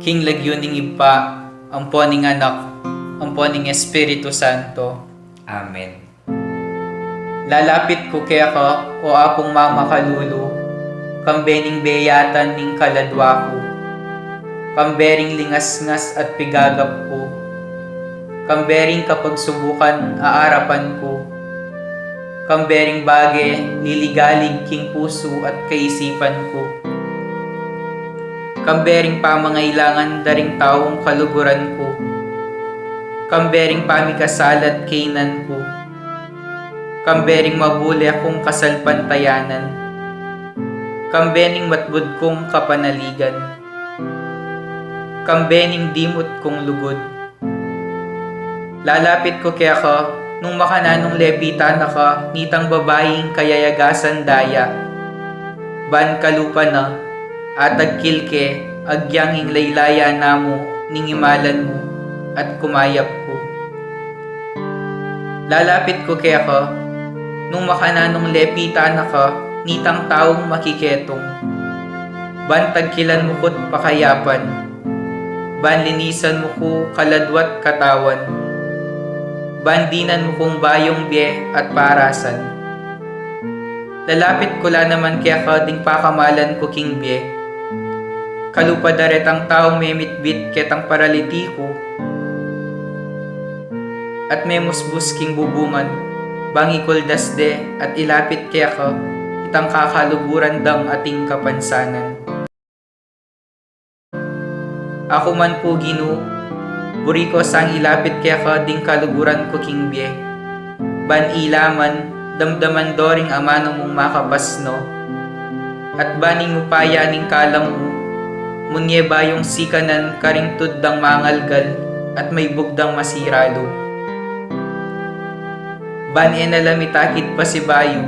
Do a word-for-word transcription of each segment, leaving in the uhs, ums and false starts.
King lagyu ning Ibpa, ampo ning Anak, ampo ning Espiritu Santo. Amen. Lalapit ku keka, o Apung mamakalulu, kambe ning beyatan ning kaladwa ku, kambe ring lingasngas at pigagap ku, kambe ring kapagsubukan a arapan ku, kambe ring bage liligalig king pusu at kaisipan ku, kambe ring pamangailangan da ring taung kaluguran ku, kambe ring pamikasala't kaynan ku, kambe ring mabule kung kasalpantayanan, kambe ning matbud kung kapanaligan, kambe ning dimut kung lugud. Lalapit ku keka, nung makananung lepitan na ka nitang babaing kayayagasan daya. Ban kalupa na, atagkil ke, agyang ing laylayan na mu, ning imalan mu, at kumayap ku. Lalapit ku keka, nung makananung lepitan na ka nitang taung makiketung. Ban tagkilan mu ku't pakayapan. Ban linisan mu ku kaladwa't katawan. Ban dinan mu kung bayung bie at parasan. Lalapit ku la naman keka ding pakamalan ku king bie. Kalupa da retang taung memitbit ketang paralitiku at memusbus king bubungan, bang ikuldas de at ilapit keka itang kakaluguran dang ating kapansanan. Aku man pu Ginu, buri ku sang ilapit keka ding kaluguran ku king bie. Ban ila man, damdaman do ring amanu mung makapasno. At ban ing upaya ning kalam mu, munye bayung sikanan karing tuddang mangalgal at maybug dang masira lub. Ban e na la mitakit pasibayu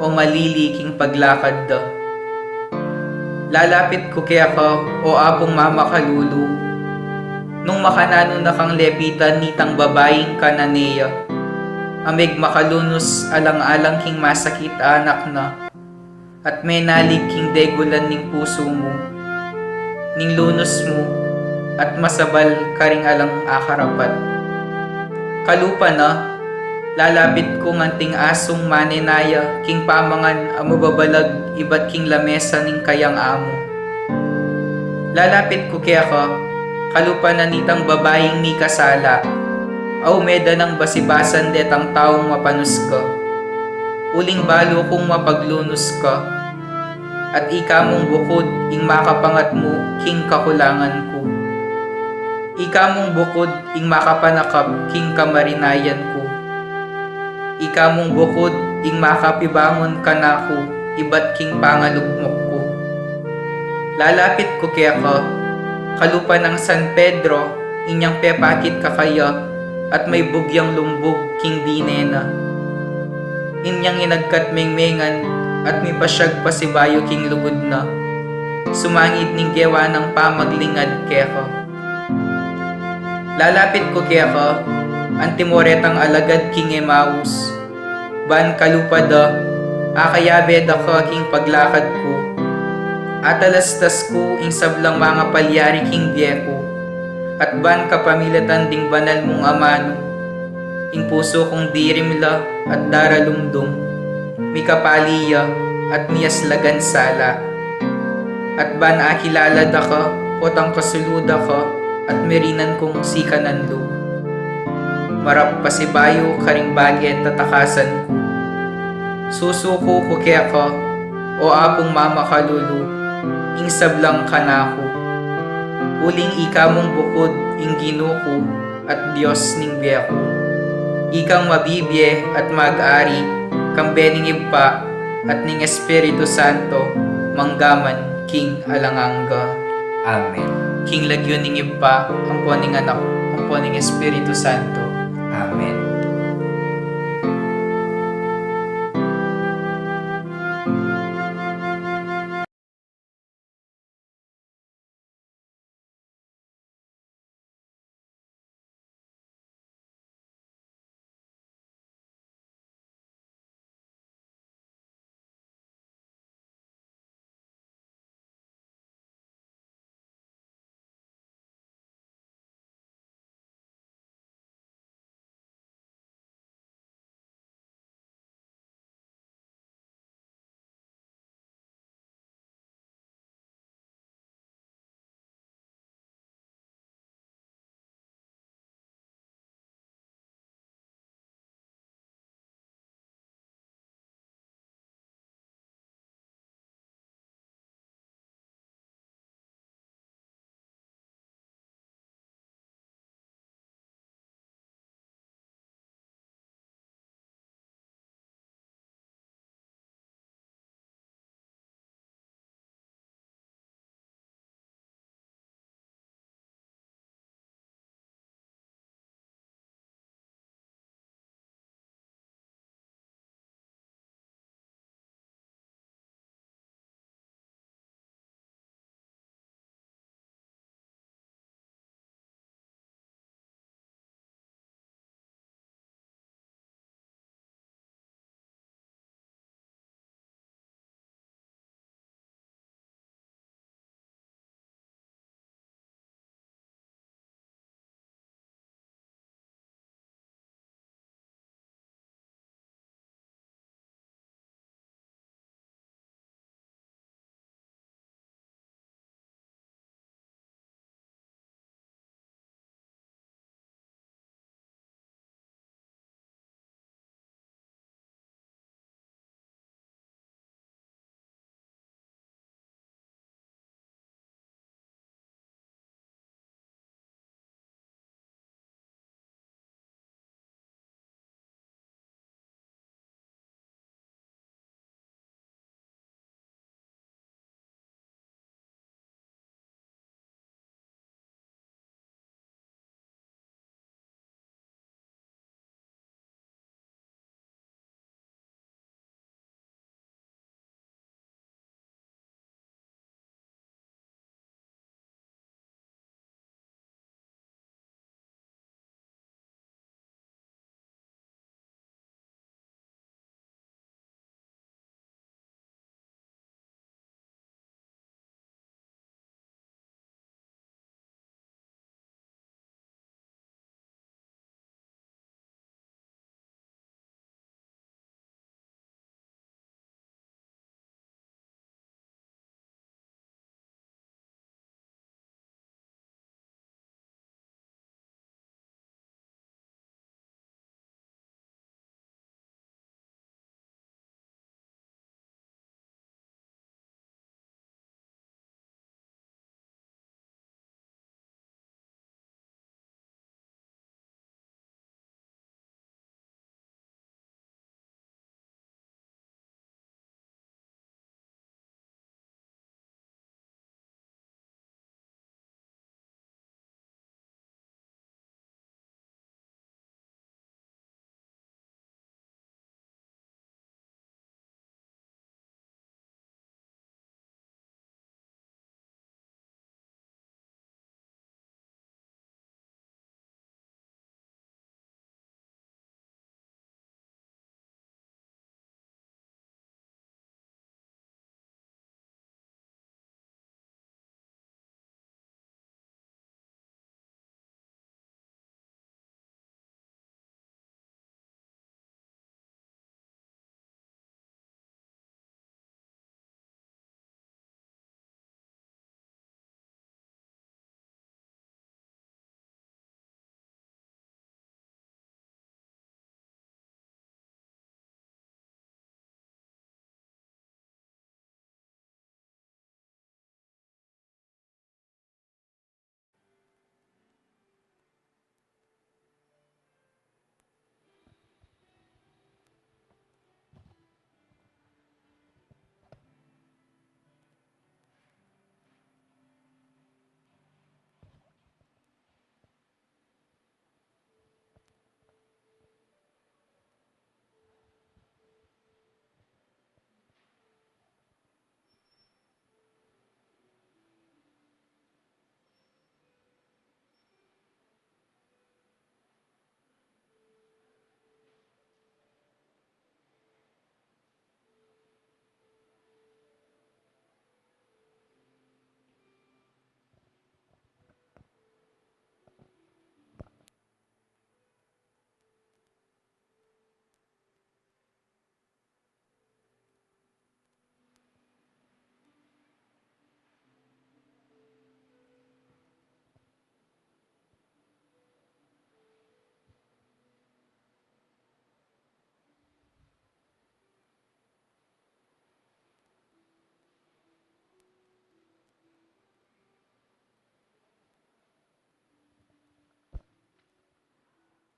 o malili king paglakad da. Lalapit ku keka, o Apung mamakalulu, nung makananu na kang lepitan nitang babaing Cananea, a megmakalunus alang-alang king masakit a anak na, at menalig king degulan ning pusu mu, ning lunus mu, at masabal karing alang akarapat. Kalupa na, lalapit kung anting asung manenaya king pamangan a mababalag ibat king lamesa ning kayang amu. Lalapit ku keka, kalupa na nitang babaing mikasala, a ume da nang basibasan detang taung mapanus ka. Uling balu kung mapaglunus ka, at ika mung bukud ing makapangat mu king kakulangan ku. Ika mung bukud ing makapanakap king kamarinayan ku. Ika mung bukud ing makapibangun kanaku ibat king pangalugmok ku. Lalapit ku keka, kalupa nang San Pedro, inyang pepakit kakaya, at maybug yang lumbug king dine na. Inyang inagkat mengmengan, at mipasyag pasibayu king lugud na. Sumangid ning gewa nang pamaglingad keka. Lalapit ku keka, antimo retang alagad king Emaus. Ban kalupa da, akayabe da ka king paglakad ku. Atalastas ku ing sablang mangapalyari king bie ku. At ban kapamilatan ding banal mung amanu, ing pusu kung dirim la at daralumdum, mikapali ya at miyaslagan sala. At ban akilala da ka, potang kasulu da ka, at mirinan kung sikanan lub. Marap pasibayu karing bage tatakasan ku. Susuku ku keka, o Apung mamakalulu, ing sablang kanaku. Uling ika mung bukud ing Ginu ku, at Dios ning bie ku. Ikang mabibie at mag-ari, kambe ning Ibpa, at ning Espiritu Santo, manggaman king alang angga. Amen. King lagyu ning Ibpa, ampo ning Anak, ampo ning Espiritu Santo. Amen.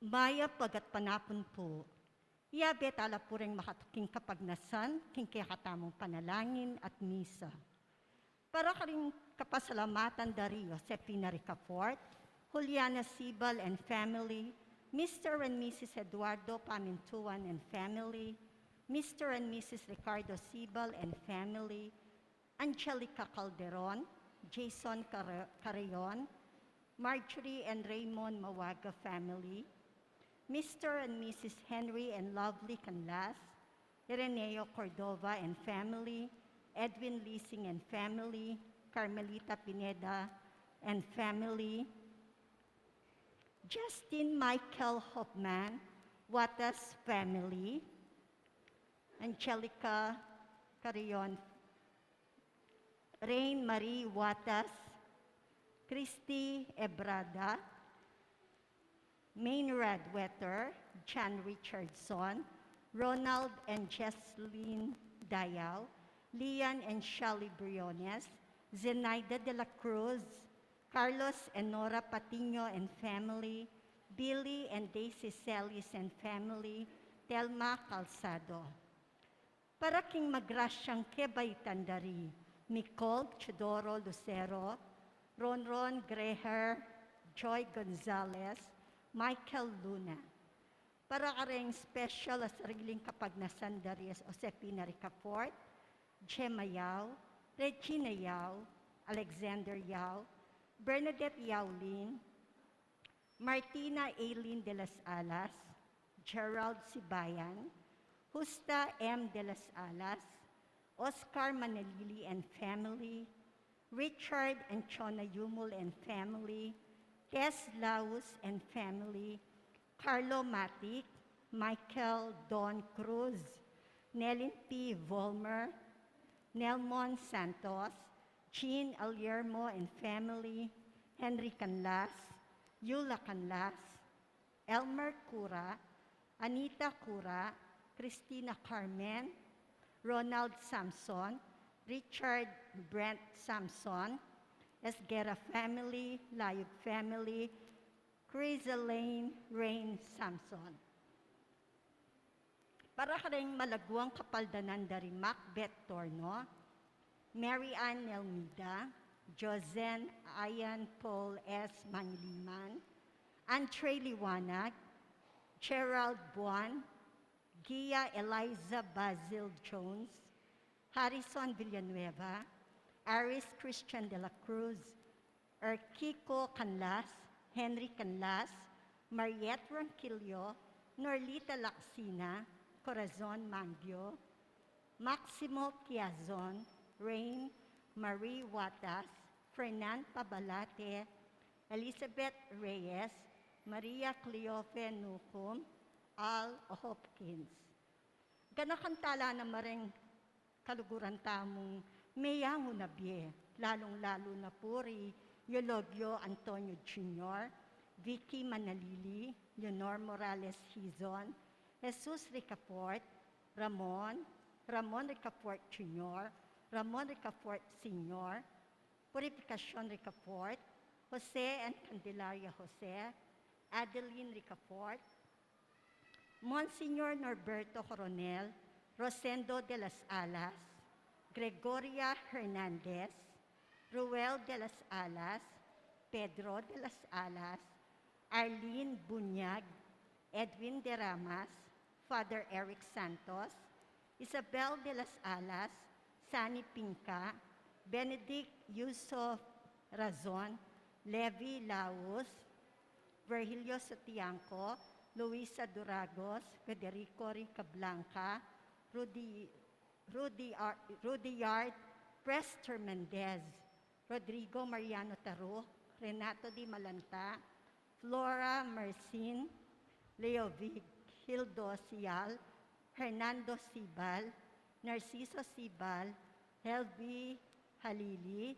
Mayap a gatpanapun pu. Iyabe tala pu reng makatuking kapagnasan king kekatamung panalangin at misa. Para karing kapasalamatan da ri Josefina Ricafort, Juliana Sibal and family, Mister and Missus Eduardo Pamintuan and family, Mister and Missus Ricardo Sibal and family, Angelica Calderon, Jason Care-, Carreon, Marjorie and Raymond Mawaga family, Mister and Missus Henry and Lovely Canlas, Ireneo Cordova and family, Edwin Lising and family, Carmelita Pineda and family, Justin Michael Hoffman, Watas family, Angelica Carreon, Rain Marie Watas, Christy Ebrada, Maynard Wetter, John Richardson, Ronald and Jesselyn Dayao, Lian and Shelley Briones, Zenaida de la Cruz, Carlos and Nora Patiño and family, Billy and Daisy Celis and family, Telma Calzado. Para king magrasyang kebaitan da ri Nicole Teodoro Lucero, Ronron Greher, Joy Gonzalez, Michael Luna. Para kareng special a sariling kapagnasan da ri Josefina Ricafort, Gemma Yao, Regina Yao, Alexander Yao, Bernadette Yao Lin, Martina Aileen de las Alas, Gerald Sibayan, Justa M de las Alas, Oscar Manalili and family, Richard and Chona Yumul and family, Tess Laus and family, Carlo Matic, Michael Don Cruz, Nelin P Volmer, Nelmon Santos, Jean Aliermo and family, Henry Canlas, Yula Canlas, Elmer Cura, Anita Cura, Christina Carmen, Ronald Samson, Richard Brent Samson, Esguerra family, Layug family, Chris Elaine Rain Samson. Para kareng malaguang kapaldanan da ri Macbeth Torno, Mary Ann Nelmida, Josen Ian Paul S Mangliman, Andre Liwanag, Gerald Buan, Gia Eliza Basil Jones, Harrison Villanueva, Aris Christian de la Cruz, Erkiko Canlas, Henry Canlas, Mariette Ronquillo, Norlita Lacsina, Corazon Mangio, Maximo Quiazon, Rain Marie Watas, Fernan Pabalate, Elizabeth Reyes, Maria Cleofe Nucum, Al Hopkins. Ganakan tala na mareng kaluguran tamung meyangu na bie, lalung-lalu na pu ri Eulogio Antonio Junior, Vicky Manalili, Leonor Morales Hizon, Jesus Ricafort, Ramon, Ramon Ricafort Junior, Ramon Ricafort Senior, Purificacion Ricafort, Jose and Candelaria Jose, Adeline Ricafort, Monsignor Norberto Coronel, Rosendo de las Alas, Gregoria Hernandez, Ruel de las Alas, Pedro de las Alas, Arlene Bunyag, Edwin de Ramas, Father Eric Santos, Isabel de las Alas, Sani Pinca, Benedict Yusuf Razon, Levi Laus, Virgilio Sotianco, Luisa Duragos, Federico Ricablanca, Rudy, Rudy Ar-, Rudyard Prester Mendez, Rodrigo Mariano Taruc, Renato Di Malanta, Flora Mercin, Leo Vigildo Sial, Hernando Sibal, Narciso Sibal, Helvi Halili,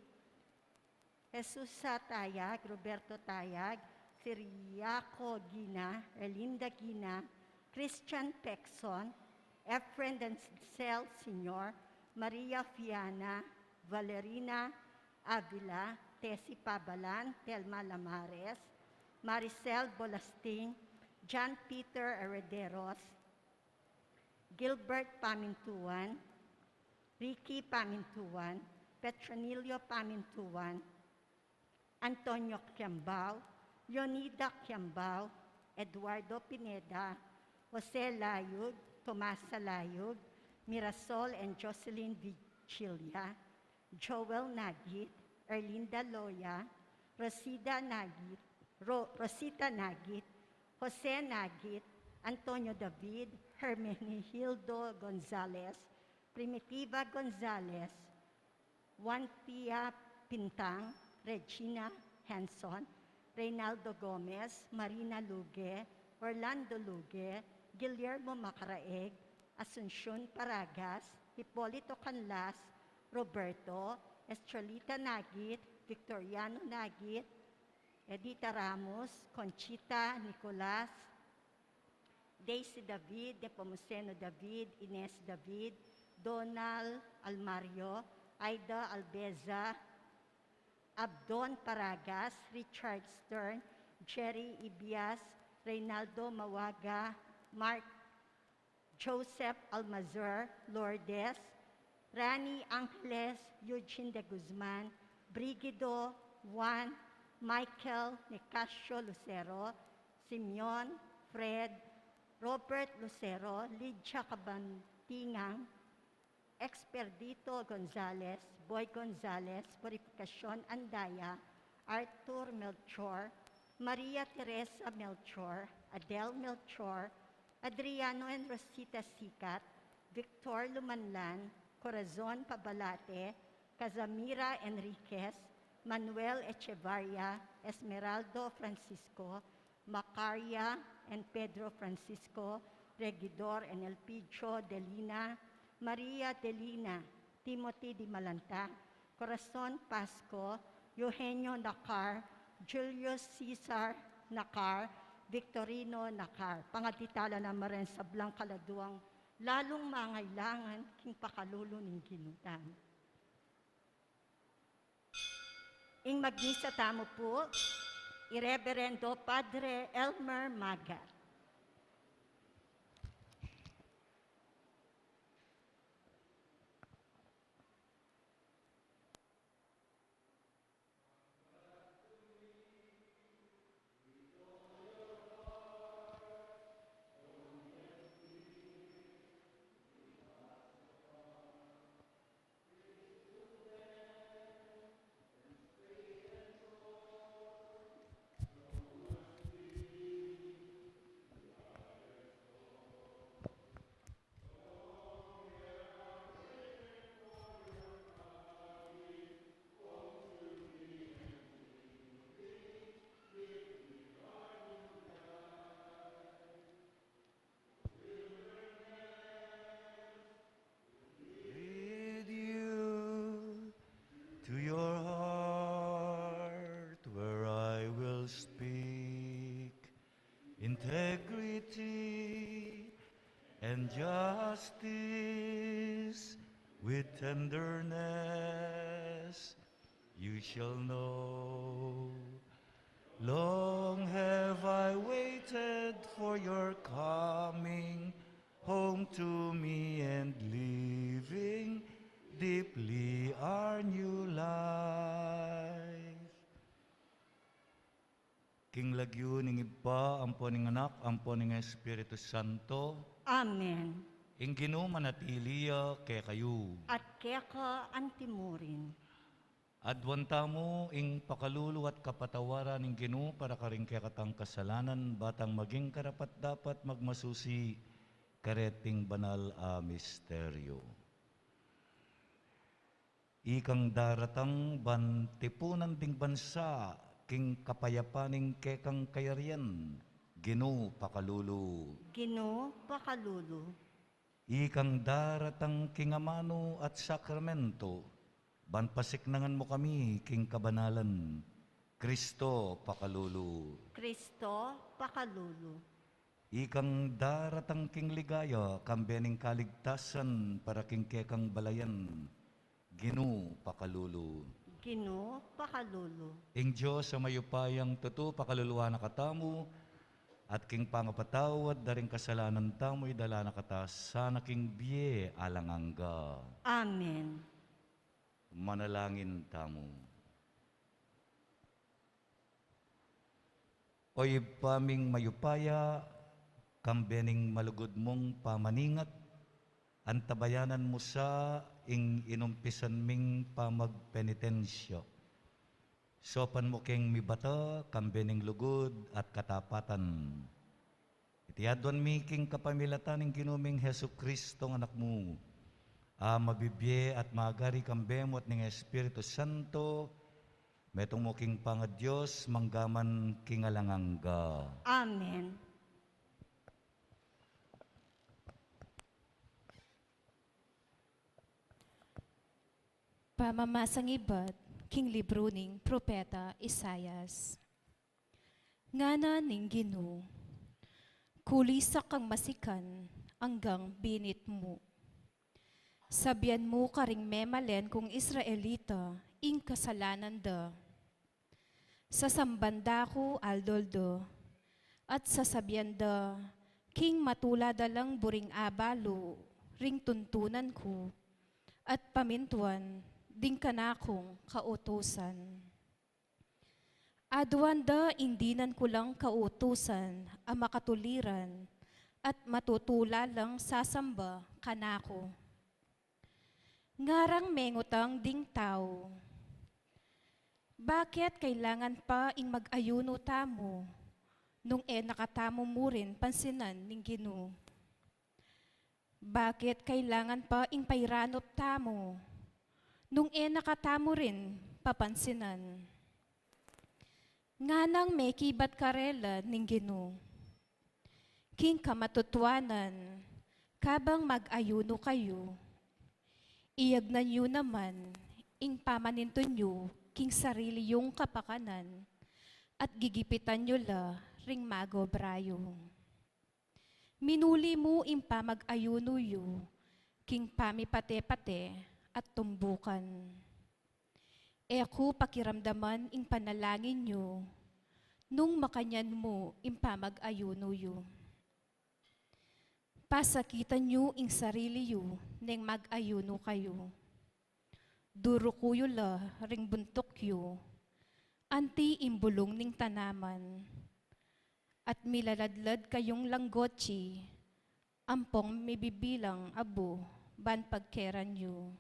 Jesusa Tayag, Roberto Tayag, Siriaco Gina, Erlinda Gina, Christian Pexon, Efren Denzel Senior, Maria Fiana, Valerina Avila, Tessie Pabalan, Telma Lamares, Maricel Bolasting, John Peter Herederos, Gilbert Pamintuan, Ricky Pamintuan, Petronilio Pamintuan, Antonio Kiambao, Leonida Kiambao, Eduardo Pineda, Jose Layug, Tomasa Layug, Mirasol and Jocelyn Vigilia, Joel Nagit, Erlinda Loya, Rosida Nagit, Ro-, Rosita Nagit, Jose Nagit, Antonio David, Hermenegildo Gonzalez, Primitiva Gonzalez, Juantia Pintang, Regina Henson, Reynaldo Gomez, Marina Luge, Orlando Luge, Guillermo Macaraeg, Asuncion Paragas, Hipolito Canlas, Roberto, Estrelita Nagit, Victoriano Nagit, Edita Ramos, Conchita Nicolas, Daisy David, Nepomuceno David, Ines David, Donald Almario, Aida Albeza, Abdon Paragas, Richard Stern, Jerry Ibias, Reynaldo Mawaga, Mark Joseph Almazor, Lourdes, Rani Angeles, Eugene de Guzman, Brigido, Juan, Michael, Nicasio Lucero, Simeon, Fred, Robert Lucero, Lydia Cabantingang, Expedito Gonzalez, Boy Gonzalez, Purificacion Andaya, Arthur Melchor, Maria Teresa Melchor, Adele Melchor, Adriano and Rosita Sicat, Victor Lumanlan, Corazon Pabalate, Casamira Enriquez, Manuel Echevarria, Esmeraldo Francisco, Macaria and Pedro Francisco, Regidor and Elpidio Delina, Maria Delina, Timothy Di Malanta, Corazon Pasco, Eugenio Nacar, Julius Cesar Nacar, Victorino Nacar. Pangatitala na maren sablang kaladuang lalung mangailangan king pakalulu ning Ginu tamu. Ing magmisa tamu pu, i Reverendo Padre Elmer Magat. Lead you to your heart, where I will speak integrity and justice with tenderness. You shall know. Long have I waited for your coming home to me, and living deeply our new life. King lagyu ning Ibpa, ampo ning Anak, ampo ning Espiritu Santo. Amen. Ing Ginu manatili ya kekayu. At keka antimurin. Aduan tamu ing pakalulu at kapatawaran ning Ginu para karing kekatang kasalanan, ba tang maging karapat-dapat magmasusi kareting banal a misteryo. Ikang daratang ban tipunan ding bansa king kapayapan ning kekang kayarian, Ginu pakalulu. Ginu pakalulu. Ikang daratang king amanu at sakramento, ban pasiknangan mu kami king kabanalan, Kristo pakalulu. Kristo pakalulu. Ikang daratang king ligaya, kambe ning kaligtasan para king kekang balayan, Ginu pakalulu. Ginu pakalulu. Ing Dios a mayupayang tutu pakaluluan na katamu, At king pangapatawad da ring kasalanan tamu, idala na kata sana king bie alang angga. Amen. Manalangin tamu. O Ibpa ming mayupaya, kambe ning malugud mung pamaningat, antabayanan mu sa ing inumpisan ming pamagpenitensya. Saupan mu keng mibata, kambe ning lugud at katapatan. Iti aduan mi king kapamilatan ning Ginu ming Jesucristo, Anak mu, a mabibie at magari kambe mu at ning Espiritu Santo, metung mu king pangaDios, manggaman king alang angga. Amen. Pamamasang ibat king libru ning Propeta Isaias. Ngana ning Ginu, kulisak kang masikan anggang binit mu. Sabian mu karing memalen kung Israelita ing kasalanan da. Sasamban da ku aldo-aldo, at sasabian da king matula da lang buring abalu ring tuntunan ku, at pamintuan ding kanakung kautusan. Aduan da ing dinan ku lang kautusan a makatuliran, at matutula lang sasamba kanaku. Ngarang mengutang ding tau, bakit kailangan pa ing mag-ayuno tamu, nung e na katamu murin pansinan ning Ginu? Bakit kailangan pa ing pairanup tamu, nung e na katamu rin papansinan? Nganang mekibat karela ning Ginu king kamatutuanan, kabang mag-ayuno kayu, iyagnan yu naman ing pamanintun yu king sarili yung kapakanan, at gigipitan yu la ring magobra yu. Minuli mu ing pamag-ayuno yu king pamipate-pate at tumbukan. E ku pakiramdaman ing panalangin yu nung makanyan mu ing pamag-ayuno yu. Pasakitan yu ing sarili yu neng mag-ayuno kayu. Duruku yu la ring buntuk yu anti ing bulung ning tanaman, at milaladlad kayung langgotsi ampong mibibilang abu ban pagkeran yu.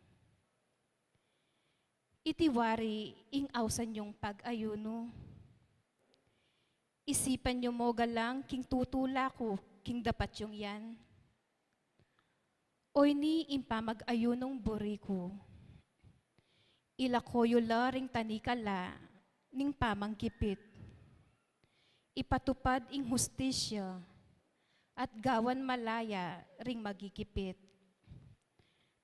Iti wari ing ausan yung pag-ayuno. Isipan yu mo galang king tutula ku king dapat yung yan. Oyni ing pamag-ayunung buri ku. Ilako yu la ring tanikala ning pamanggipit. Ipatupad ing hustisya at gawan malaya ring magigipit.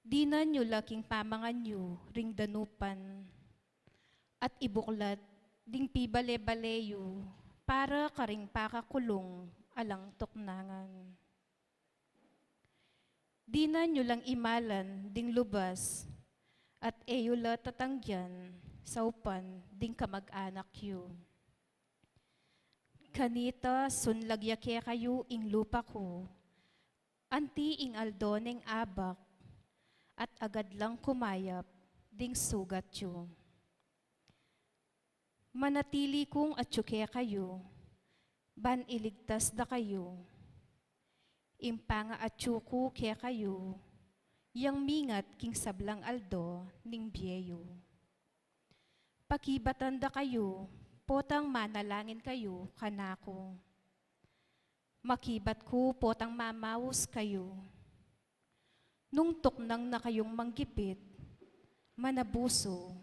Dinan yu la king pamangan yu ring danupan, at ibuklat ding pibale-bale yu para karing pakakulung alang tuknangan. Dinan yu lang imalan ding lubas, at e yu la tatanggian saupan ding kamag-anak yu. Kanita sunlag ya kekayu ing lupa ku, anti ing aldo neng abak, at agad lang kumayap ding sugat yu. Manatili kung atyu kekayu, ban iligtas da kayu. Ing pangaatyu ku kekayu, yang mingat king sablang aldo ning bie yu. Pakibatan da kayu, potang manalangin kayu kanaku. Makibat ku potang mamaus kayu. Nung tuknang na kayung manggipit, manabusu,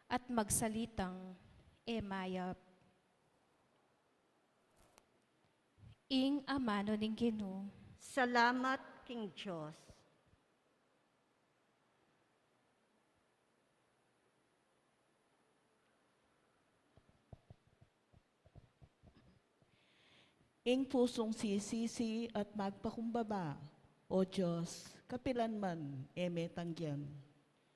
at magsalitang e mayap. Ing amanu ning Ginu. Salamat king Dios. Ing pusung sisisi at magpakumbaba, O Dios, kapilan man e me tanggian.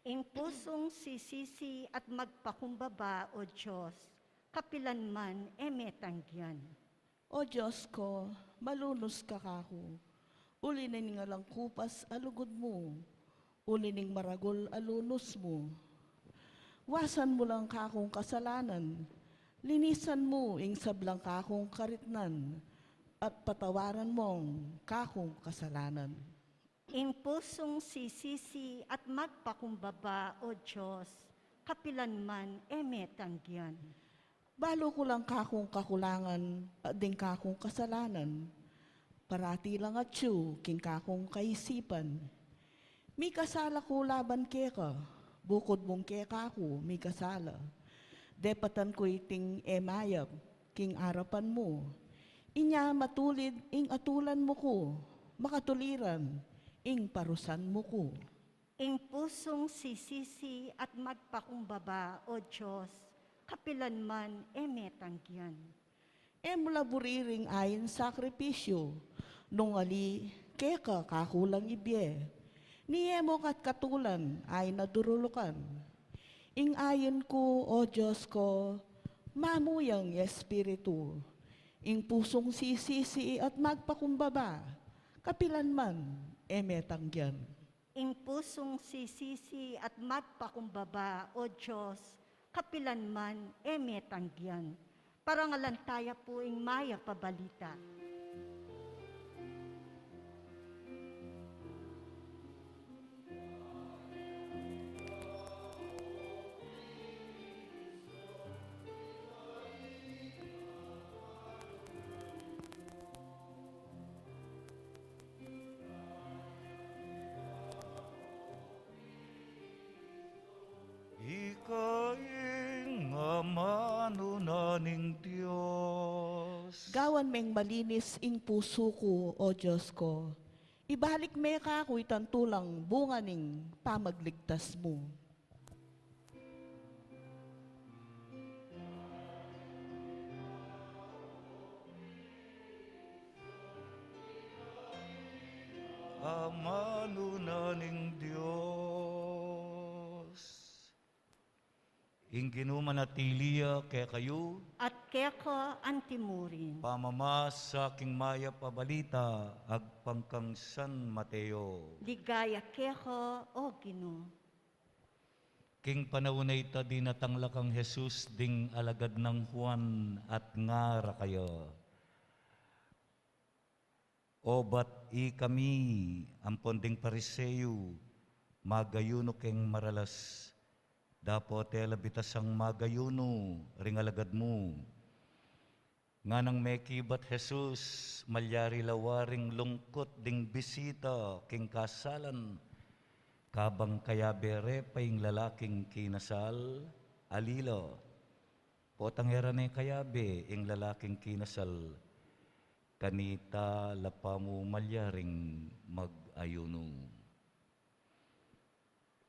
Ing pusung sisisi at magpakumbaba, O Dios, kapilan man e me tanggian. O Dios ko, malunus ka kaku, uli na ning alang kupas a lugud mu, uli ning maragul a lunus mu. Wasan mu lang kakung kasalanan, linisan mu ing sablang kakung karitnan, at patawaran mong kakung kasalanan. Ing pusung sisisi at magpakumbaba, O Dios, kapilan man e me tanggian. Balu ku lang kakung kakulangan at ding kakung kasalanan, parati lang atyu king kakung kaisipan. Mikasala ku laban keka, bukud mung keka ku mikasala. Depatan ku iting e mayap king arapan mu. Inya matulid ing atulan mu ku, makatuliran ing parusan mu ku. Ing pusung sisisi at magpakumbaba, O Dios, kapilan man e me tanggian. E mu la buri ring ain sakripisyu, nung ali keka kaku lang ibie, ni e mu katkatulan ain a durulukan. Ing ain ku, O Dios ko, mamuyang espiritu, ing pusung sisisi at magpakumbaba, kapilan man e me tanggian. Ing pusung sisisi at magpakumbaba, O Dios, kapilan man e me tanggian. Parangalan taya pu ing mayap a balita. Ika ing amanu na ning Dios. Gawan meng malinis ing pusu ku, O Dios ko. Ibalik me kaku itang tulang bunga ning pamagligtas mu. Amanu na ning Dios. Ing Ginu manatili ya kekayu. At keka anti murin. Pamamasa king mayap a balita agpang kang San Mateo. Ligaya keka, O Ginu. King panaun a ita, dinatang la kang Jesus ding alagad nang Juan at ngara kaya, Obat ikami ampon ding Pariseo, magayunu keng maralas, dapot e la bitasang magayunu ring alagad mu. Nganang mekibat Jesus, malyari la waring lungkut ding bisita king kasalan, kabang kayabe re pa ing lalaking kinasal, ali la. Potang e ra ne kayabe ing lalaking kinasal, kanita la pa mu malyaring mag-ayunu.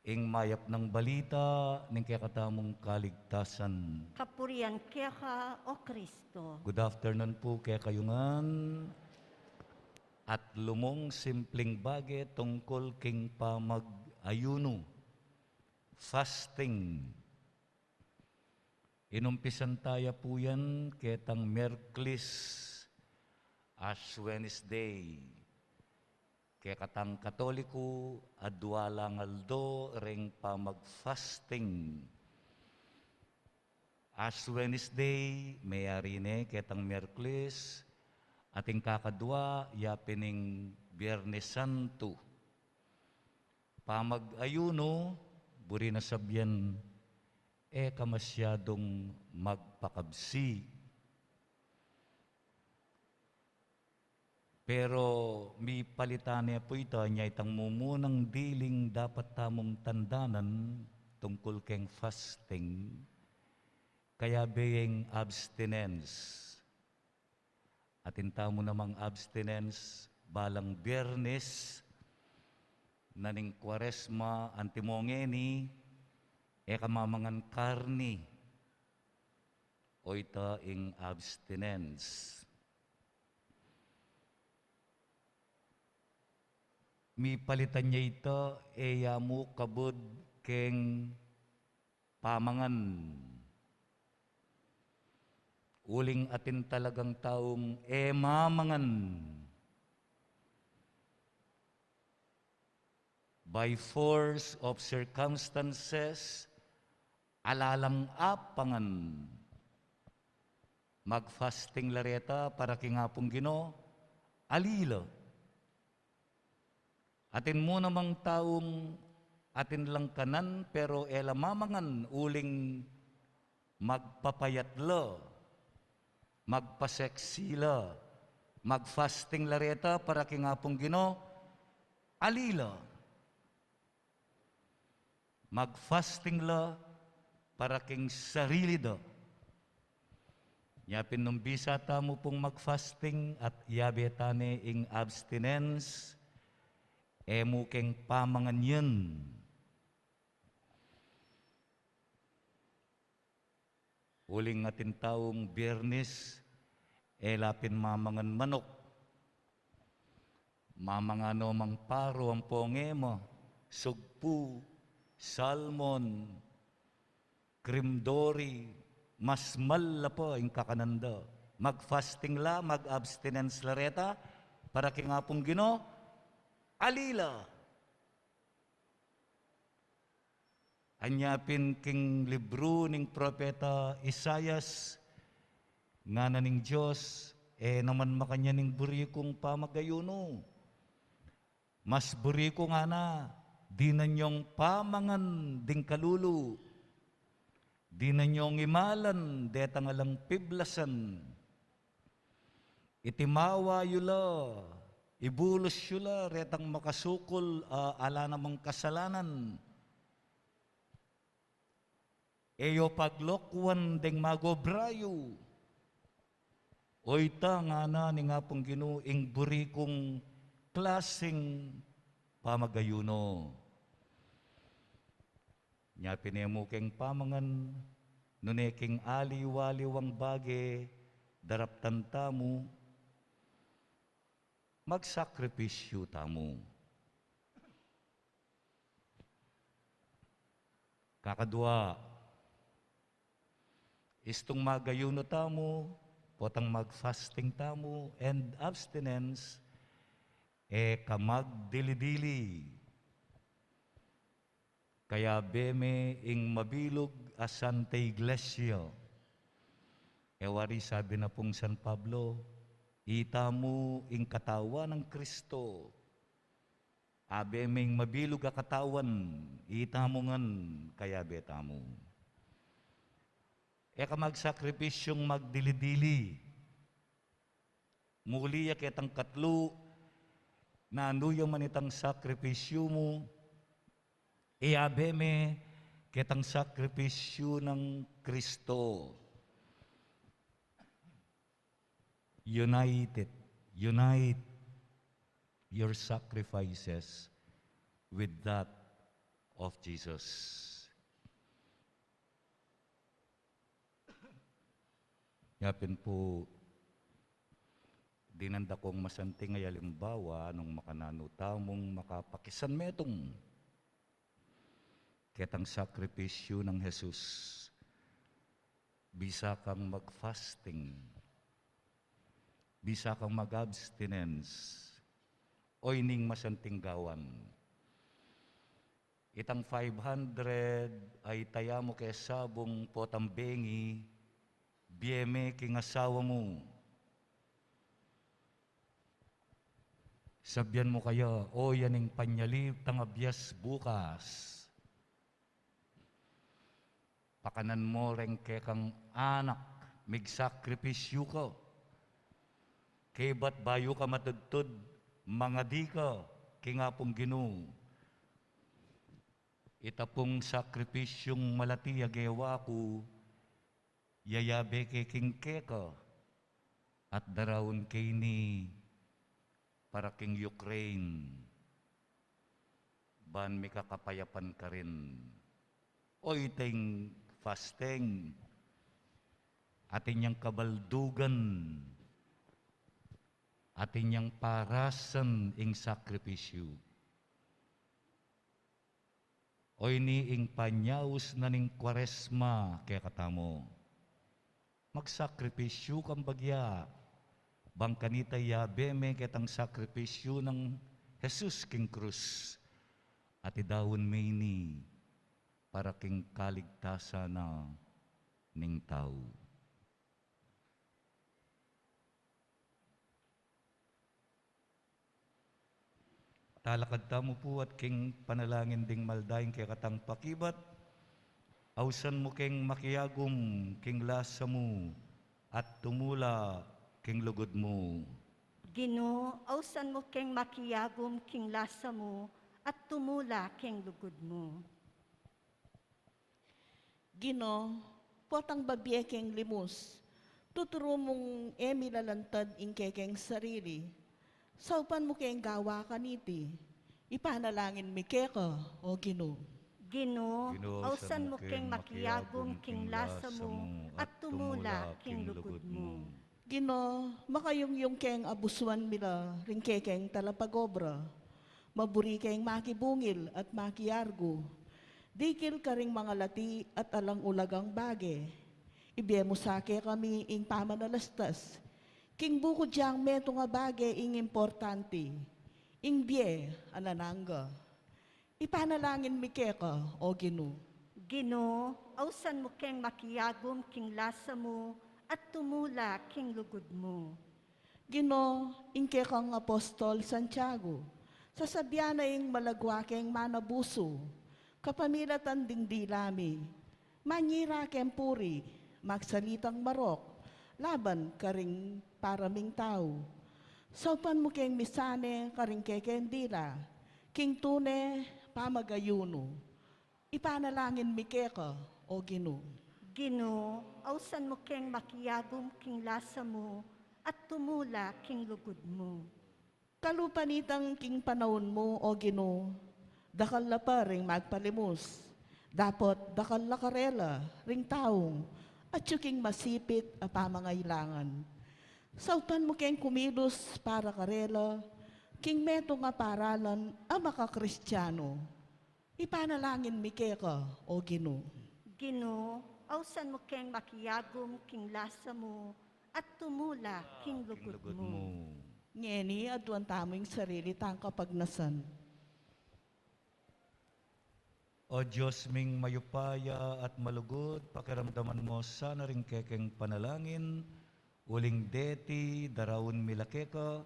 Ing mayap nang balita ning kekatamung kaligtasan. Kapurian keka, O Kristo. Good afternoon pu kekayu ngan. Atlu mung simpling bage tungkul king pamag-ayunu, fasting. Inumpisan taya pu yan ketang Miyerkules, Ash Wednesday. Kekatang Katoliko, adua lang aldo reng pamag-fasting. Ash Wednesday, meyari ne ketang Miyerkules, at ing kakadua, ya pin ing Biernes Santo. Pamag-ayunu, buri na sabian, e ka masyadung magpakabsi. Pero mipalitan ne pu ita, nya itang mumunang diling dapat tamung tandanan tungkul keng fasting, kayabe ing abstinence. Atin tamu namang abstinence, balang Biernes na ning Kuaresma, antimo ngeni, e ka mamangan karni, o ita ing abstinence. Mipalitan ya ita, e ya mu kabud keng pamangan. Uling atin talagang taung e mamangan. By force of circumstances, ala lang apangan. Mag-fasting la reta para king Apung Ginu, ali la. Atin mu namang taung atin lang kanan, pero e la mamangan uling magpapayat la, magpa-sexy la, mag-fasting la reta para king Apung Ginu, ali la. Mag-fasting la para king sarili da. Nya pin nung bisa tamu pung mag-fasting at yabe ta ne ing abstinence, e mu keng pamangan yan. Uling atin taung Biyernes, e la pin mamangan manok. Mamangan no mang paru ampong ema, sugpu, salmon, cream dory, mas mal la pa ing kakanan da. Mag-fasting la, mag-abstinence la reta, para king Apung Ginu, ali la. Anya pin king libru ning propeta Isaias, ngana ning Dios, e naman makanyan ing buri kung pamagayunu. Mas buri ku ngana, dinan yong pamangan ding kalulu, dinan yong imalan detang alang piblasan. Itimawa yu la, ibulus yu la retang makasukul a ala namang kasalanan. E yu paglokwan deng magobra yu. Oyta ngana ning Apung Ginu ing buri kung klaseng pamagayunu. Nya pin e mu keng pamangan, nune king aliwa-liwang bage daraptan tamu, magsakripisyu tamu. Kakadua, istung magayunu tamu, potang mag-fasting tamu and abstinence, e ka magdili-dili. Kayabe me ing mabilug a Santa Iglesia. E wari sabi na pung San Pablo, itamu ing katawan nang Kristo. Abe me ing mabilug a katawan, itamu ngan kayabe tamu. E ka magsakripisyung magdili-dili. Muli ya ketang katlu, nanu ya man itang sakripisyu mu, e abe me ketang sakripisyu nang Kristo. Unite it. Unite your sacrifices with that of Jesus. Nya pin pu, dinan da kung masanting a alimbawa nung makananu tamung makapakisan metung ketang sakripisyu nang Jesus. Bisa kang mag-fasting, bisa kang mag-abstinence, o ining masanting gawan. Itang five hundred a itaya mu ke sabung potang bengi, bie me king asawa mu. Sabian mu kaya, o, yan ing panyalip tang abias bukas. Pakanan mo reng kekang anak, migsakripisyu ka. Kaybat bayu ka matudtud, mangadi ka king Apung Ginu. Ita pung sakripisyung malati a gewa ku, yayabe ke king keka, at daraun ke ini para king Ukraine, ban mikakapayapan karin. O, iting fasting, atin yang kabaldugan, atin yang parasan ing sakripisyu. O ini ing panyaus na ning Kuaresma kekatamu. Magsakripisyu kang bagya, bang kanita yabe me ketang sakripisyu nang Jesus king krus, at idaun me ini para king kaligtasan na ning tau. Talakad tamu pu at king panalangin ding malda ing kekatang pakibat. Ausan mu keng makiagum king lasa mu at tumula king lugud mu. Ginu, ausan mu keng makiagum king lasa mu at tumula king lugud mu. Ginu, potang babie keng limus, tuturu mung e mi lalantad ing kekeng sarili. Saupan mu keng gawa kaniti. Ipanalangin mi keka, O Ginu. Ginu, Ginu, ausan mu keng makiagum king lasa mu at tumula king lugud mu. Ginu, makayungyung keng abusuan mi la ring kekeng talapagobra. Maburi keng makibungil at makiargu. Dikil karing mangalati at alang ulagang bage. Ibie mu sa kekami ing pamanalastas king bukud yang metung a bage ing importante, ing bie a alang angga. Ipanalangin mi keka, O Ginu. Ginu, ausan mu keng makiagum king lasa mu at tumula king lugud mu. Ginu, ing kekang apostol Santiago, sasabian na ing malagwa keng manabusu, kapamilatan ding dila mi, manyira keng puri, magsalitang marok laban karing para ming tau. Saupan mu keng misane karing kekeng dila king tune pamagayunu. Ipanalangin mi keka, O Ginu. Ginu, ausan mu keng makiagum king lasa mu at tumula king lugud mu. Kalupa nitang king panaun mu, O Ginu, dakal la pa ring magpalimus. Dapot dakal la karela ring taung atyu king masipit a pamangailangan. Saupan mu keng kumilos para karela king metung a paralan a makakristiyanu. Ipanalangin mi keka, O Ginu. Ginu, ausan mu keng makiagum king lasa mu at tumula king lugud mu. Ngeni, aduan tamu ing sarili tang kapagnasan. O Dios ming mayupaya at malugud, pakiramdaman mu sana ring kekeng panalangin, uling deti daraun mi la keka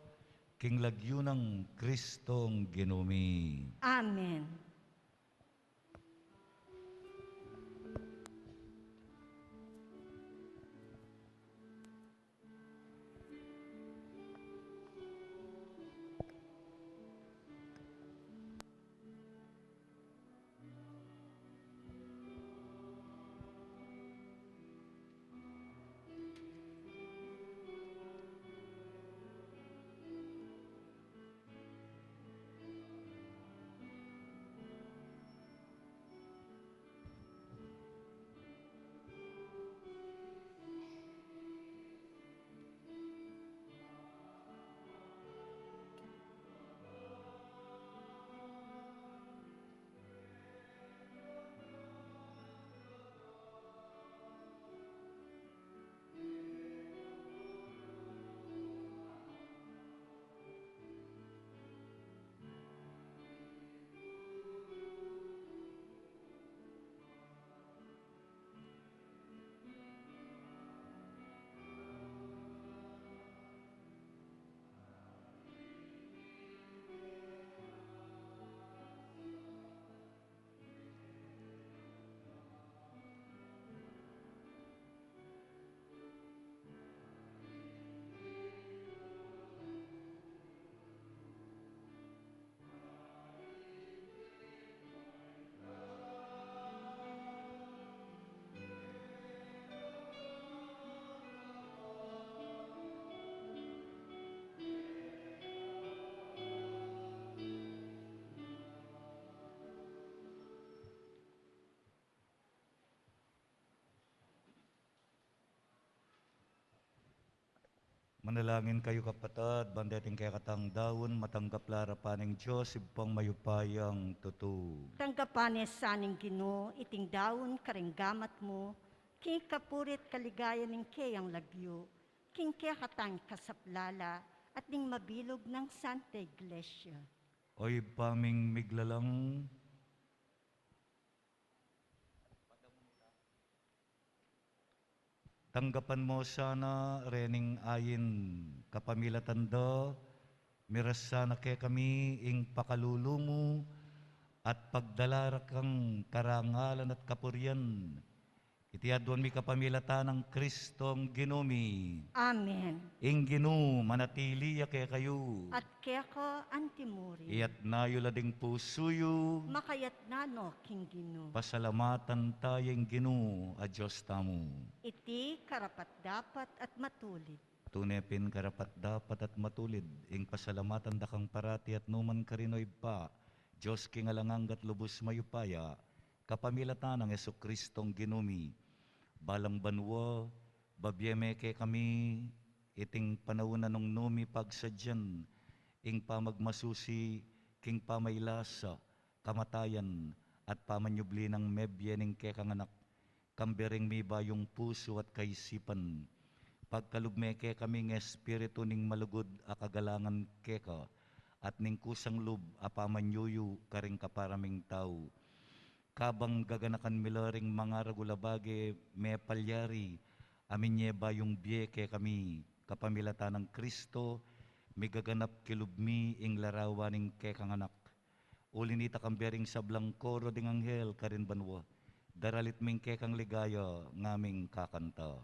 king lagyu nang Kristong Ginu mi. Amen. Manalangin kayu, kapatad, ban deting kekatang daun matanggap la arapan ning Dios, Ibpang mayupayang tutu. Tanggapan ne sa ning Ginu iting daun karing gamat mu, King kapurian at kaligayan ning keyang lagyu, king kekatang kasaplalan, at ning mabilug nang Santa Iglesia. O Ibpa ming miglalang, tanggapan mo sana rening ain kapamilatan da, miras sana kekami ing pakalulu mu at pagdala ra kang karangalan at kapurian. Iti aduan mi kapamilatan nang Kristong Ginu mi. Amen. Ing Ginu manatili ya kekayu. At keka antimurin. Iyatas yu la ding pusu yu. Makayatas no king Ginu. Pasalamatan taya ing Ginu a Dios tamu. Iti karapat-dapat at matulid. Tune pin karapat-dapat at matulid ing pasalamatan da kang parati at nukarin man, O Ibpa, Dios king alang angga at lubus mayupaya, kapamilatan nang Jesukristong Ginu mi. Balang banua, babie me kekami iting panaun a nung nu mi pagsadyan ing pamagmasusi king pamailasa, kamatayan, at pamanyubli nang mebie ning kekang Anak, kambe ring mibayung pusu at kaisipan. Pagkalub me kekami ing Espiritu ning malugud a kagalangan keka, at ning kusang lub a pamanyuyu karing kapara ming tau. Kabang gaganakan mi la ring mangaragul a bage, mepalyari a minye bayung bie kekami, kapamilatan nang Kristo, migaganap kilub mi ing larawan ning kekang Anak. Uli nita kambe ring sablang koro ding anghel karin banua, daralit ming kekang ligaya ngaming kakanta.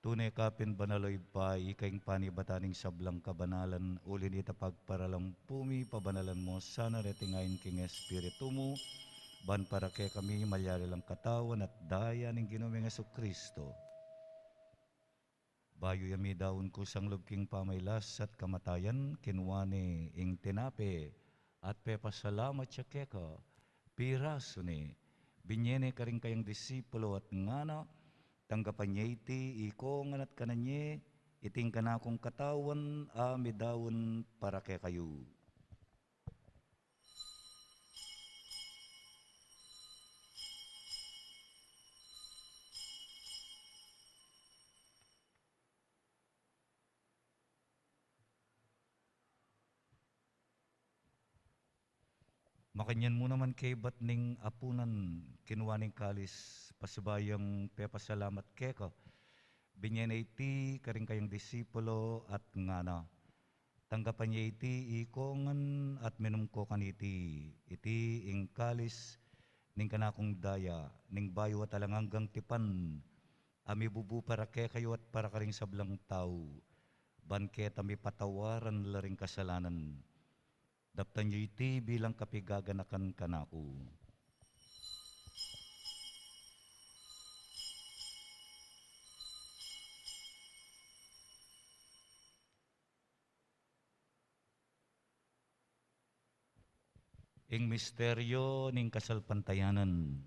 Tune ka pin banal, o Ibpa, ika ing panibatan ning sablang kabanalan, uli nita pagparalampu mi, pabanalan mo sana reting ain king Espiritu mu, ban para kekami malyari lang katawan at daya ning Ginu ming Jesucristo. Bayu ya midaun kusang lub king pamailas at kamatayan, kinua ne ing tinape at pepasalamat ya keka, pirasu ne, binye ne karing kayang disipulo at ngana: Tanggapan ye iti ikongan at kanan ye, iti ing kanakung katawan a midaun para kekayu. Makanyan mu naman kaibat ning apunan, kinua ne ing kalis, pasibayu yang pepasalamat keka, binye ne iti karing kayang disipulo at ngana: Tanggapan ye iti ikongan at minum ko kaniti, iti ing kalis ning kanakung daya ning bayu at alang anggang tipan, a mibubu para kekayu at para karing sablang tau, ban keta mipatawaran la ring kasalanan. Daptan yu iti bilang kapigaganakan kanaku. Ing misteryo ning kasalpantayanan.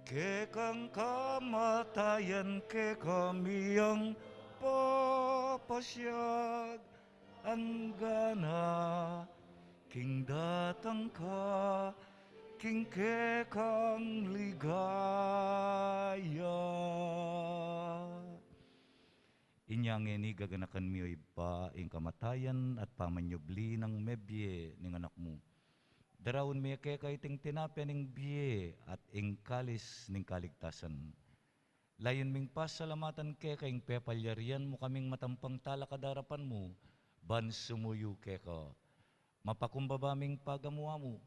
Kekang kamatayan kekami yang papasiag, angga na King datang ka, king kekang ligaya. Inya ngeni gaganakan mi, O Ibpa, ing kamatayan at pamanyubli nang mebie ning Anak mu. Daraun mi keka iting tinape ning bie at ing kalis ning kaligtasan. Layun ming pasalamatan keka ing pepalyarian mu kaming matampang talakad king arapan mu, ban sumuyu keka. Mapakumbaba ming pagamu-amu,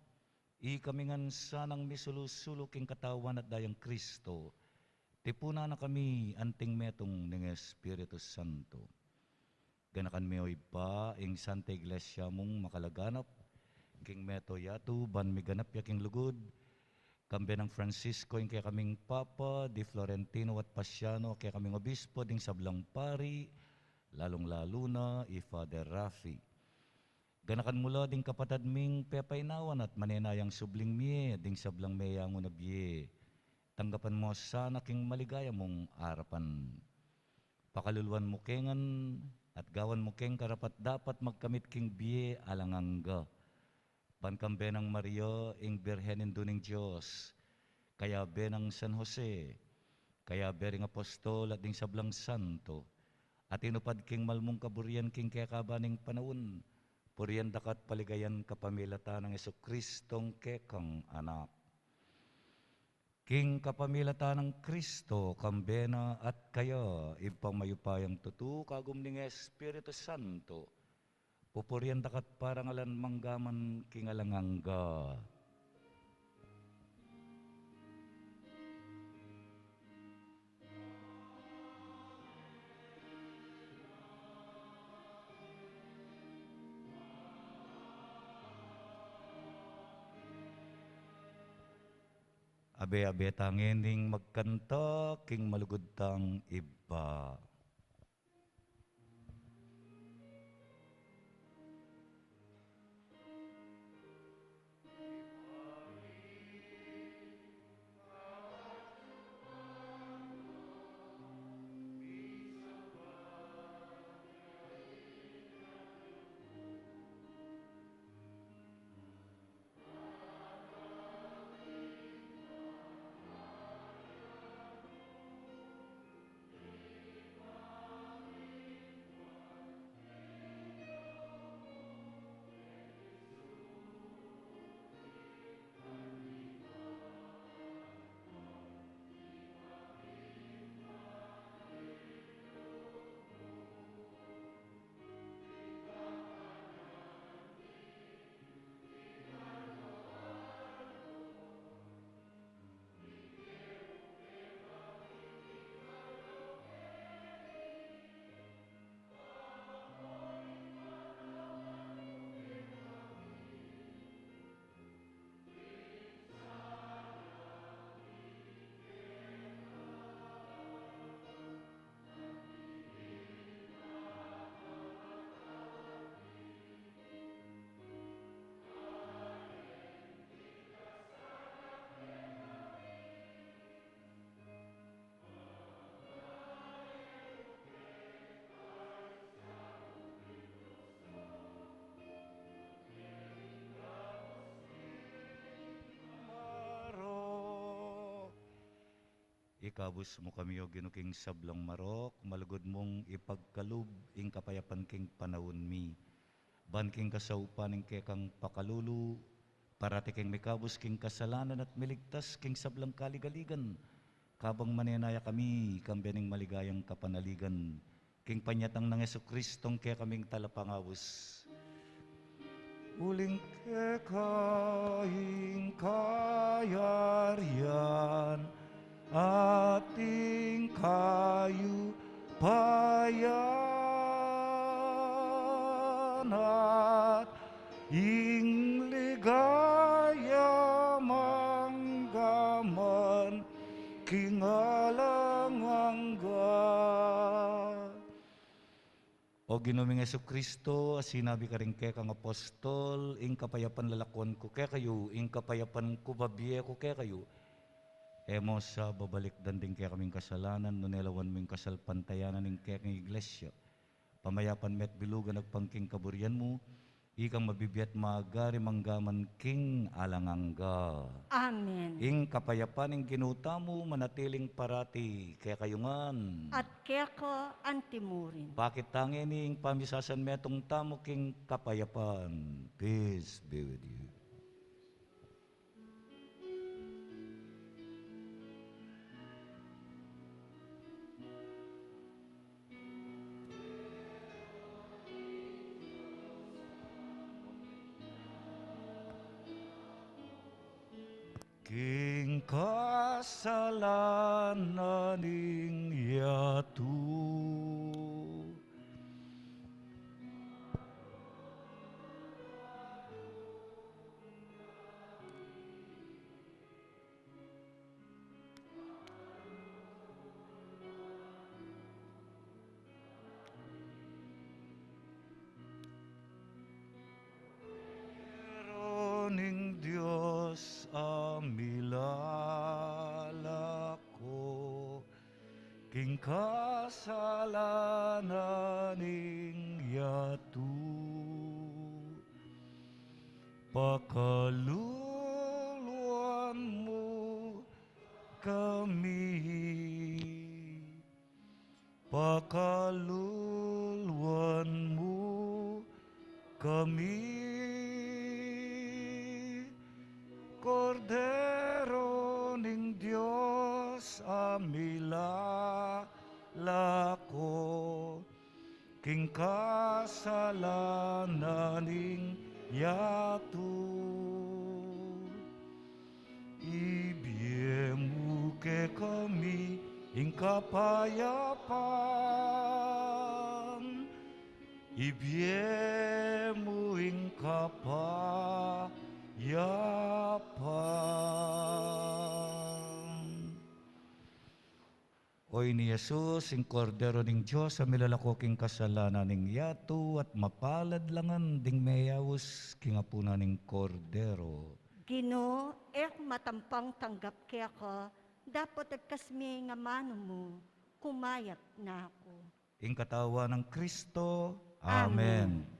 ikami ngan sanang misulu-sulu king Katawan at Dayang Kristo, tipunan na kami anting metung ning Espiritu Santo. Ganakan mi, O Ibpa, ing Santa Iglesia mung makalaganap king mabilug a yatu, ban miganap ya king lugud, kambe nang Francisco, ing kekaming Papa, di Florentino at Pasiano, kekaming Obispo, ding sablang pari, lalung-lalu na i Father Rafi. Ganakan mu la ding kapatad ming pepainawan at manenayang subling mie, ding sablang meyangu na bie. Tanggapan mu sana king maligaya mung arapan. Pakaluluan mu ke ngan, at gawan mu keng karapat-dapat magkamit king bie alang angga. Ban kambe nang Maria, ing Birhen Indu ning Dios, kayabe nang San Jose, kayabe ring apostol at ding sablang santo, a tinupad king malmung kaburian king kekaban ning panaun, purian da ka at paligayan kapamilatan nang Jesucristong kekang Anak. King kapamilatan nang Kristo, kambe na at kaya, Ibpang mayupayang tutu, kagum ning Espiritu Santo, pupurian da ka at parangalan mangga man king alang angga. Abe-abe ta ngening magkanta king malugud tang Ibpa. Ikabus mu kami, O Ginu, king sablang marok, malugud mung ipagkalub ing kapayapan king panaun mi. Ban king kasaupan ning kekang pakalulu, parati keng mikabus king kasalanan at miligtas king sablang kaligaligan, kabang manenaya kami kambe ning maligayang kapanaligan, king panyatang nang Jesucristong kekaming Talapangabus. Uling keka ing kayarian at ing kayupayan at ing ligaya mangga man king alang angga. O Ginu ming Jesucristo, a sinabi karing kekang apostol, ing kapayapan lalakwan ku kekayu, ing kapayapan ku babie ku kekayu. E mu sa babalikdan ding kekaming kasalanan, nune lawan mu ing kasalpantayanan ning kekang Iglesia. Pamayapan me at bilugan agpang king kaburian mu, Ikang mabibie at magari mangga man king alang angga. Amen. Ing kapayapan ning Ginu tamu manatiling parati kekayu ngan. At keka antimurin. Pakit ta ngeni ing pamisasanmetung tamu king kapayapan. Peace be with you. King kasalanan ning yatu. Pero ning Dios a milalako king kasalanan ning yatu. Pakaluluan mu kami. Pakaluluan mu kami. Kordero ning Dios a milalako king kasalanan ning yatu. Ibie mu kekami ing kapayapan. Ibie mu ing kapayapan. Oyni Jesus, ing Kordero ning Dios, a milalako king kasalanan ning yatu, at mapalad la ngan ding meyaus king apunan ning Kordero. Ginu, e ku matampang tanggap keka, dapot agkas me ing amanu mu, kumayap na ku. Ing katawan nang Kristo. Amen. Amen.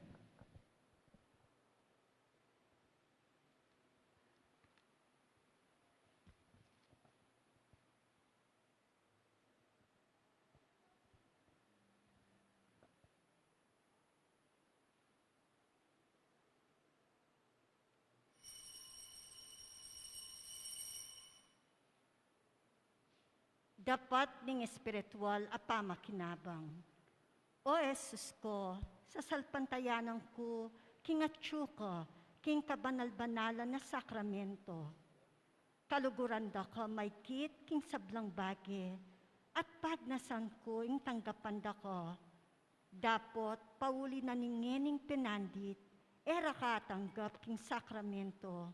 Dapat ning espiritual a pamakinabang. O Jesus ko, sasalpantayanan ku king atyu ka king kabanal-banalan a sakramento. Kaluguran da ka maikit king sablang bage, at pagnasan ku ing tanggapan da ka. Dapot pauli na ning ngening penandit, e ra ka atanggap king sakramento.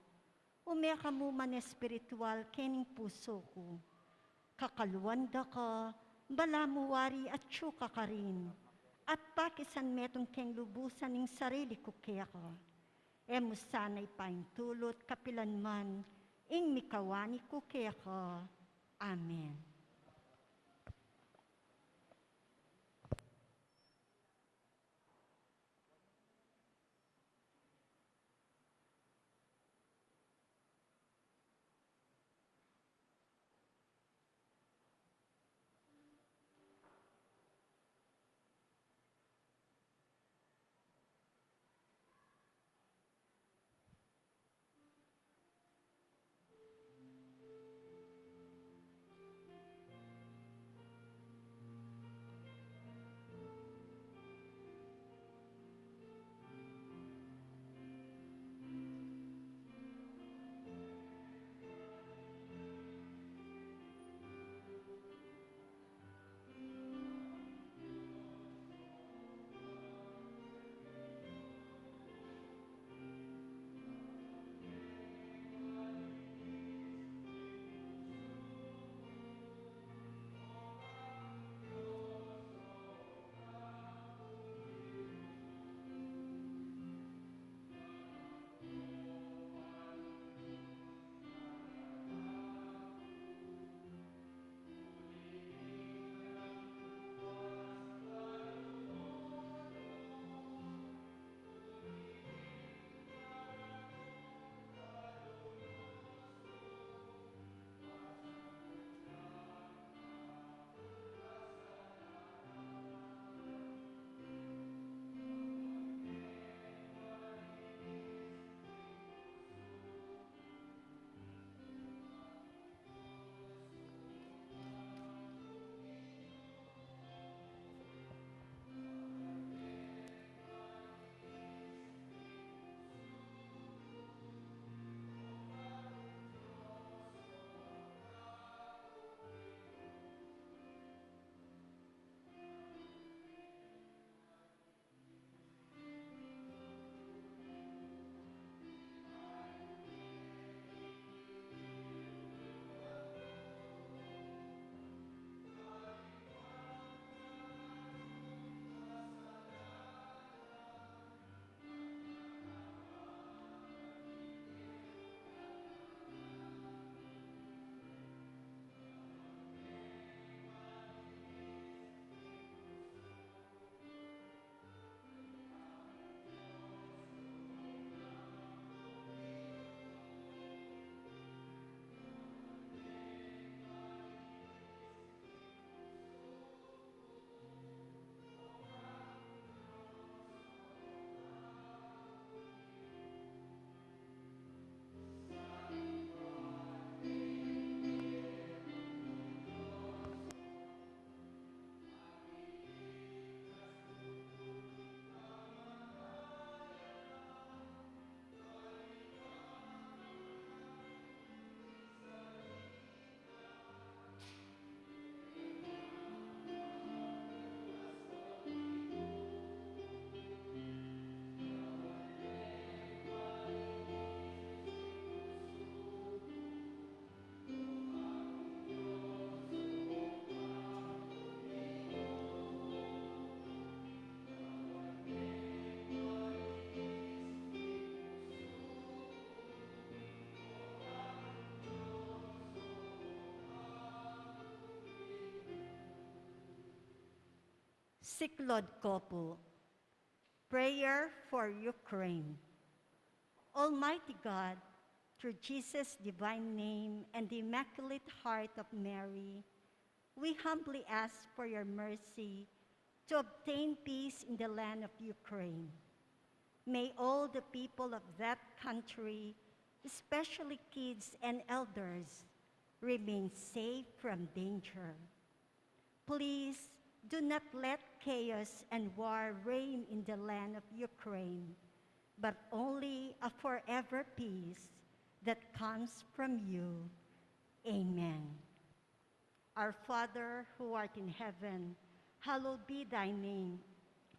Ume ka mu man espiritual kening pusu ku. Kakaluan da ka, balamu wari atyu ka karin, at pakisan metung keng lubusan ing sarili ku keka. E mu sana ipaintulut kapilan man ing mikawani ku keka. Amen. Siklod ko pu. Prayer for Ukraine. Almighty God, through Jesus' divine name and the Immaculate Heart of Mary, we humbly ask for your mercy to obtain peace in the land of Ukraine. May all the people of that country, especially kids and elders, remain safe from danger. Please do not let chaos and war reign in the land of Ukraine, but only a forever peace that comes from you. Amen. Our Father, who art in heaven, hallowed be thy name.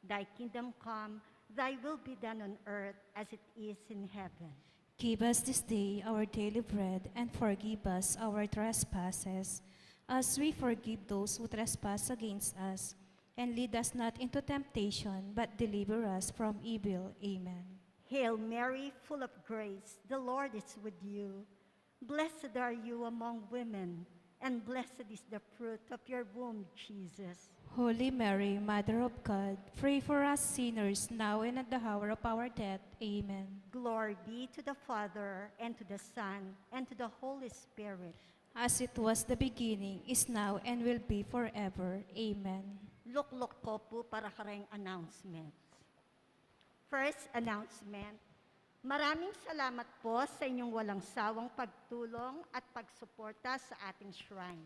Thy kingdom come, thy will be done on earth as it is in heaven. Give us this day our daily bread, and forgive us our trespasses, as we forgive those who trespass against us. And lead us not into temptation, but deliver us from evil. Amen. Hail Mary, full of grace, the Lord is with you. Blessed are you among women, and blessed is the fruit of your womb, Jesus. Holy Mary, Mother of God, pray for us sinners, now and at the hour of our death. Amen. Glory be to the Father, and to the Son, and to the Holy Spirit. As it was the beginning, is now, and will be forever. Amen. Lukluk ko pu para kareng announcements. First announcement, maraming salamat po sa inyong walang sawang pagtulong at pagsuporta sa ating shrine.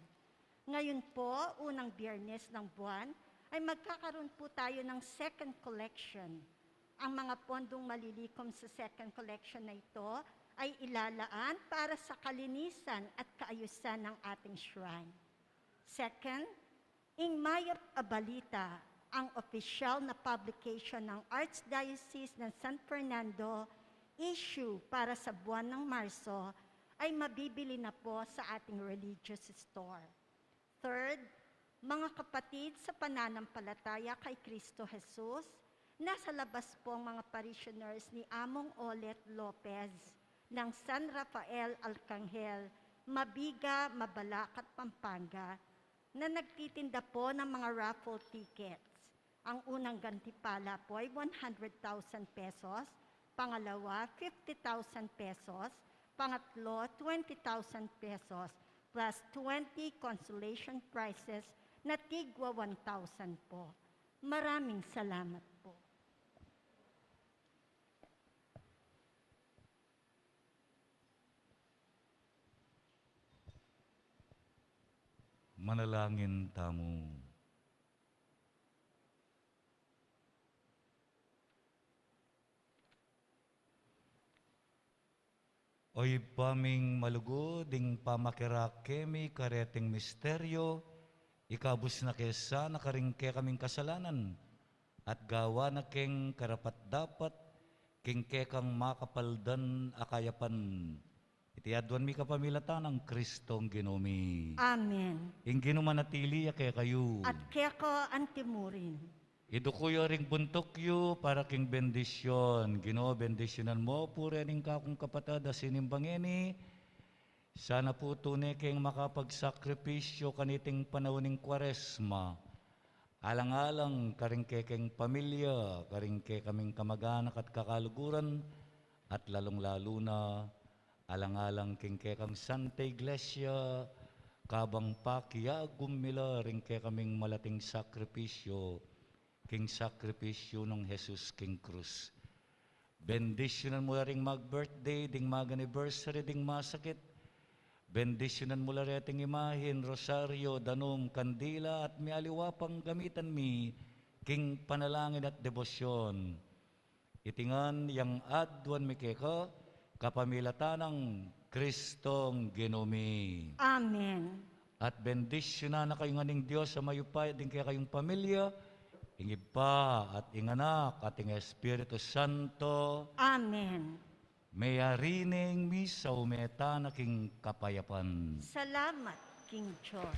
Ngayon po, unang Biyernes ng buwan, ay magkakaroon po tayo ng second collection. Ang mga pondong malilikom sa second collection na ito ay ilalaan para sa kalinisan at kaayusan ng ating shrine. Second, ing mayap a balita, ang opisyal na publication ng Archdiocese ng San Fernando, issue para sa buwan ng Marso, ay mabibili na po sa ating religious store. Third, mga kapatid sa pananampalataya kay Kristo Jesus, nasa labas po ang mga parishioners ni Among Olet Lopez ng San Rafael Arcangel, Mabiga, Mabalacat, Pampanga, na nagtitinda po ng mga raffle tickets. Ang unang gantimpala po ay one hundred thousand pesos, pangalawa, fifty thousand pesos, pangatlo, twenty thousand pesos, plus twenty consolation prizes na tigwa one thousand po. Maraming salamat po. Manalangin tamu. O Ibpa ming malugud, ing pamakiramdam mi kareting misteryo, ikabus na ke sana karing kekaming kasalanan, at gawan na keng karapat-dapat, king kekang makapaldan a kayapan. Iti aduan mi kapamilatan nang Kristong Ginu mi. Amen. Ing Ginu manatili ya kekayu. At keka anti murin. Iduku yu ring buntuk yu para king bendisyun. Ginu, bendisyunan mu pu rening kakung kapatad a sinimba ngeni. Sana pu tune keng makapagsakripisyu kaniting panaun ning Kwaresma. Alang-alang karing kekeng pamilya, karing kekaming kamag-anak at kakaluguran, at lalung-lalu na, alang-alang king kekang Santa Iglesia, kabang pakiagum mi la ring kekaming malating sakripisyu, king sakripisyu nang Jesus king krus. Bendisyunan mu la ring mag-birthday, ding mag-anniversary, ding masakit. Bendisyunan mu la reting imahin, rosaryo, danum, kandila, at mialiwa pang gamitan mi king panalangin at debosyon. Iti ngan yang aduan mi keka, kapamilatan nang Kristong Ginu mi. Amen. At bendisyunan na kayu ngan ning Dios a mayupaya, ding kekayung pamilya, ing Ibpa, at ing Anak, at ing Espiritu Santo. Amen. Meyari ne ing misa, ume tana king kapayapan. Salamat king Dios.